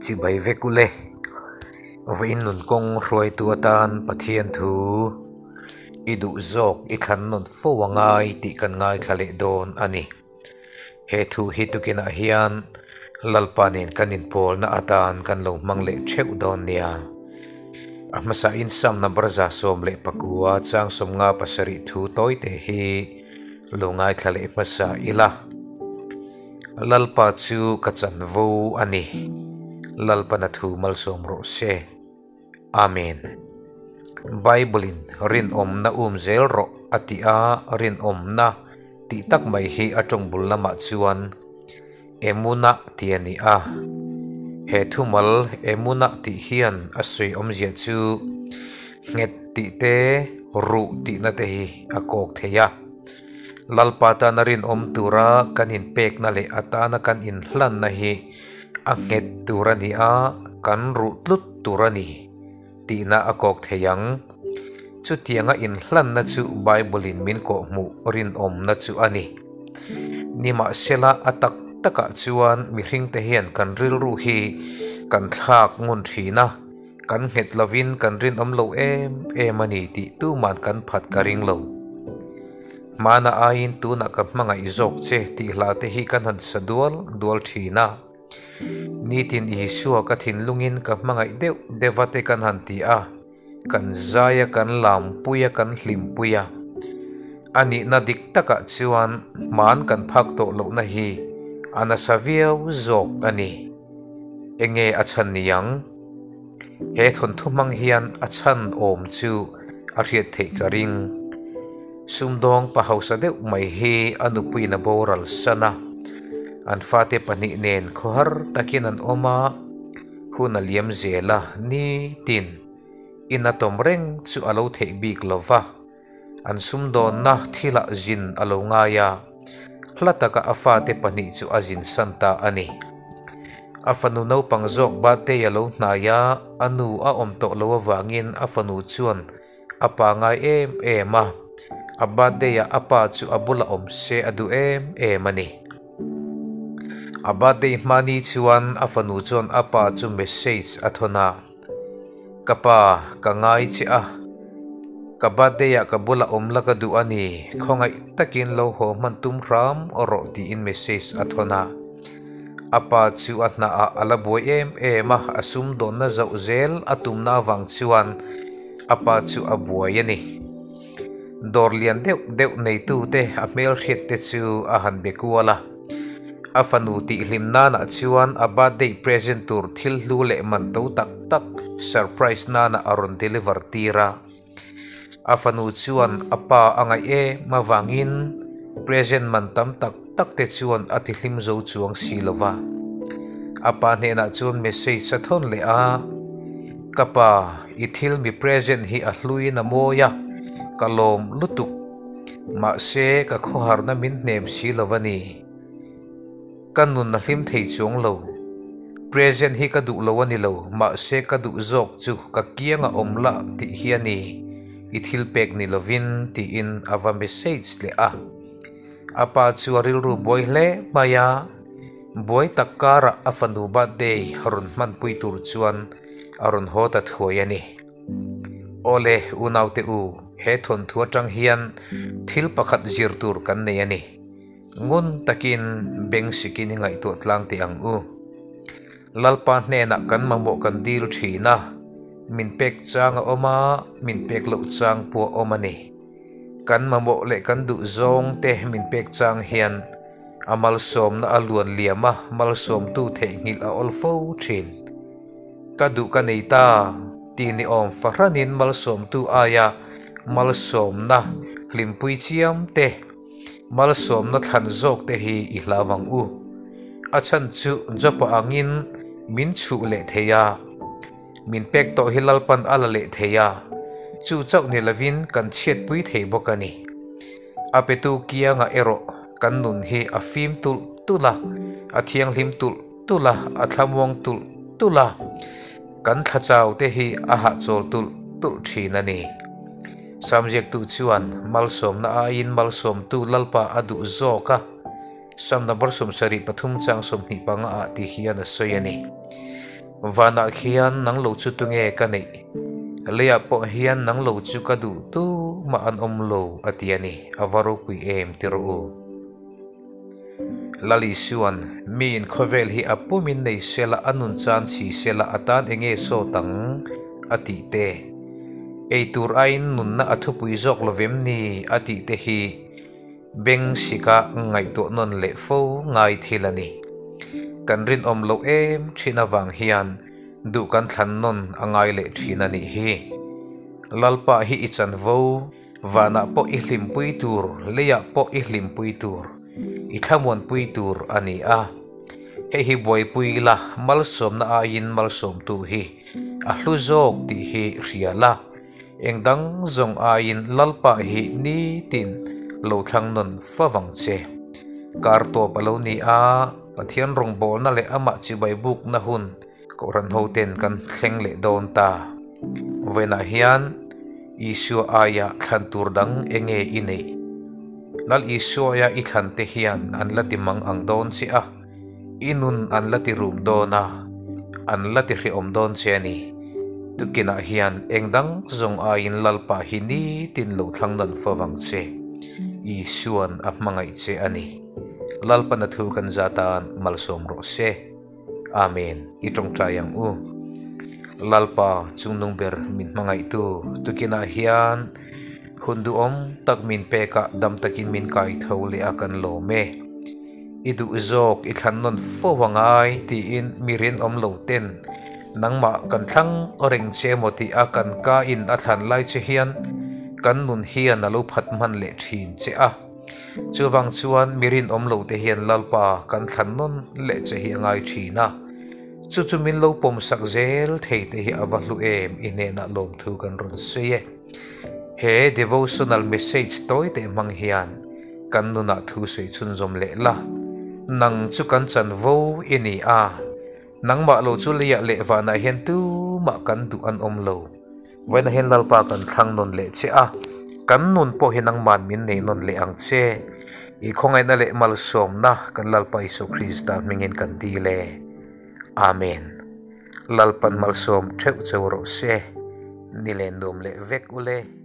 Chibai vek ule. Vawiin nun kawng hruaitu atan Pathian thu i duh zawk i thlan nawn fo a ngai tih kan ngaithla leh dawn a ni. He thu hi tukinah hian Lalpa nen kan inpawlna atan kan lo hmang leh theuh dawn nia. A hmasain Sam number 19 chang 57 thu tawite hi lo ngaithla leh hmasa ila. Lalpa chu ka chanvo a ni. Lalpana thu malsawm rawh se. Amen. Bible-in rinawmna um zel rawh a ti a, rinawmna tih tak mai hi a tawng bul lamah chuan Emuna tih a ni a. He thumal Emuna tih hian a sawi awmzia chu nghet tih te, ruh tihna te hi a kawk thei a. Lalpa tana rinawm tura kan inpekna leh a tana kan inhlanna hi a nghet tur a ni a, kan ruh tlut tur a ni tihna a kawk thei ang. Chutianga inhlanna chu Bible-in min kawhhmuh rinawmna chu a ni. Nimahsela, a tak takah chuan mihringte hian kan rilru hi kan thlak ngun thin a, Kan nghet lovin kan rinawm lo em em a ni tih tuman kan phat ka ring lo. Hmana aiin tunah ka hmangaih zawk che tih hla te hi kan han sa dual dual thin a. Nitin Isua ka thinlungin ka hmangaih deuh deuh a te kan han ti a, kan zai a, kan lampui a, kan hlimpui a. A nihna dik takah chuan hman kan phak tawh lohna hi a nasa viau zawk a ni. Enge a chhan niang? He thawnthu hmang hian a chhan awm chu a hriat theih ka ring. Sumdawng pa hausa deuh mai hi a nupuiin a boral san a, an fate pahnih nen khawhar takin an awm a, hun a liam zel a, nitin in a tawm reng chu a lo theih bik lo va. An sumdawnna thilah zin a lo ngai a, hla taka a fate pahnih chu a zin san ta a ni. A fanu naupang zawk birthday a lo hnai a, a nu a awm tawh lo avangin a fanu chuan a pa ngai em em a, a birthday ah a pa chu a bula awm se a duh em em a ni. A birthday hmani chuan a fanu chuan a pa chu message a thawn a. Ka pa, ka ngai che a, ka birthday ah ka bulah awm la ka duh a ni, khawngaih takin lo haw hman tum hram rawh tiin message a thawn a. A pa chu a hnah ah a la buai em em a, a sumdawnna zauh zel a tumna avang chuan a pa chu a buai a ni. Dawr lian deuh deuh neitute a hmelhriat te chu a han be kual a. A fanu tihhlim nanah chuan a birthday present tur thil hlu leh man to tak tak surprise nanah a rawn deliver tir a. A fanu chuan a pa a ngaih em avangin present man tam tak tak te chuan a tihlim zo chuang si lo va. A pa hnenah chuan message a thawn leh a, Ka pa, i thil mi present hi a hluin a mawi a, ka lawm lutuk. Mahse, ka khawharna min hnem si lo a ni. Ka nun a hlim thei chuang lo. Present hi ka duh lo a ni lo, mahse ka duh zawk chu ka kiang a awm la tih hi a ni, i thil pek ni lovin tiin a va message leh a. A pa chu a rilru buai hle mai a, buai tak karah a fanu birthday rawn hmanpui tur chuan a rawn haw ta thuai a ni. Awle, unaute u, he thawnthu atang hian thil pakhat zir tur kan nei a ni. Ngun takin beng sikin i ngaihtuah tlang teh ang u. Lalpa hnenah kan mamawh kan dil thin a, min pek chang a awm a, min pek loh chang pawh a awm a ni. Kan mamawh leh kan duh zawng te min pek chang hian a malsawmna a luan liam a, malsawmtu theihnghilh a awl fo thin. Ka duh ka nei ta tih ni awm fahranin malsawmtu aia malsawmna hlimpui chiam te, malsawmna thlan zawk te hi i hlau ang u. A chhan chu Jopa angin min chhuh leh thei a, min pek tawh hi Lalpan a la leh thei a, chu chauh ni lovin kan chhiatpui thei bawk a ni. A petu kiangah erawh kan nun hi a fim tulh tulh a, a thianghlim tulh tulh a, a thlamuang tulh tulh a, kan thlachau te hi a hahchawl tulh tulh thin a ni. Samziaktu chuan malsawmna aiin malsawmtu Lalpa a duh zawk a, Sam number 73 chang 25 ah ti hian a sawi a ni. Vanah khian nang lo chu tunge ka neih? Leiah pawh hian nang lo chu ka duh tumah an awm lo, a ti a ni. A va ropui em ti rawh u. Lal Isuan, Miin khawvel hi a pumin nei sela, a nun chan si sela, a tan enge sawt ang? a tih te. Ei tur aiin nunna a thupui zawk lovem ni? a tih te hi Beng sika ngaihtuah nawn leh fo ngai thil a ni. Kan rinawm loh em thin avang hian duh kan thlan nawn a ngai leh thin a nih hi. Lalpa hi i chanvo, vanah pawh i hlimpui tur, leiah pawh i hlimpui tur, i thlamuanpui tur a ni a. Hei hi buaipui ila malsawmna aiin malsawmtu hi a hlu zawk tih hi hria la. Eng dang zawng aiin Lalpa hi nitin lo thlang nawn fa vang che. Kar tawp a lo ni a, Pathian rawngbawlna leh amah chibai bukna hun Kohhran hoten kan thleng leh dawn ta. Vawiinah hian Isua aia thlan tur dang enge i neih? Lal Isua aia i thlan te hian an la ti mang ang dawn che a. I nun an la ti rum dawn a, an la ti hrehawm dawn che a ni. Tukinah hian eng dang zawng aiin Lalpa hi nitin lo thlang nawn fo vang che. Isuan a hmangaih che a ni. Lalpana thu kan za tan malsawm rawh se. Amen. I tawngtai ang u. Lalpa chungnung ber min hmangaihtu tukinah hian hun duhawm tak min pek a, dam takin min kai tho leh a kan lawm e. I duh zawk i thlan nawn fo a ngai tiin mi rinawm lo ten nangmah kan thlang reng che emaw tih a kan ka in a thlan lai che hian kan nun hian a lo phat hman leh thin che a. Chuvang chuan mi rinawm lo te hian Lalpa kan thlan nawn leh che hi a ngai thin a. Chu chu min lo pawm sak zel thei te hi a va hlu em i hnenah lawmthu kan rawn sawi e. He devotional message tawi teh hmang hian kan nunah thu sawi chhunzawm leh la, nang chu kan chanvo i ni a, nangmah lo chu leiah leh vanah hian tumah kan duh an awm lo. Vawiinah hian Lalpa kan thlang nawn leh che a, kan nun pawh hi nangman min nei nawn leh ang che. I khawngaihna leh malsawmna kan Lalpa Isua Krista hmingin kan dil e. Amen. Lalpan malsawm theuh cheu rawh se. Ni len nuam leh vek ule.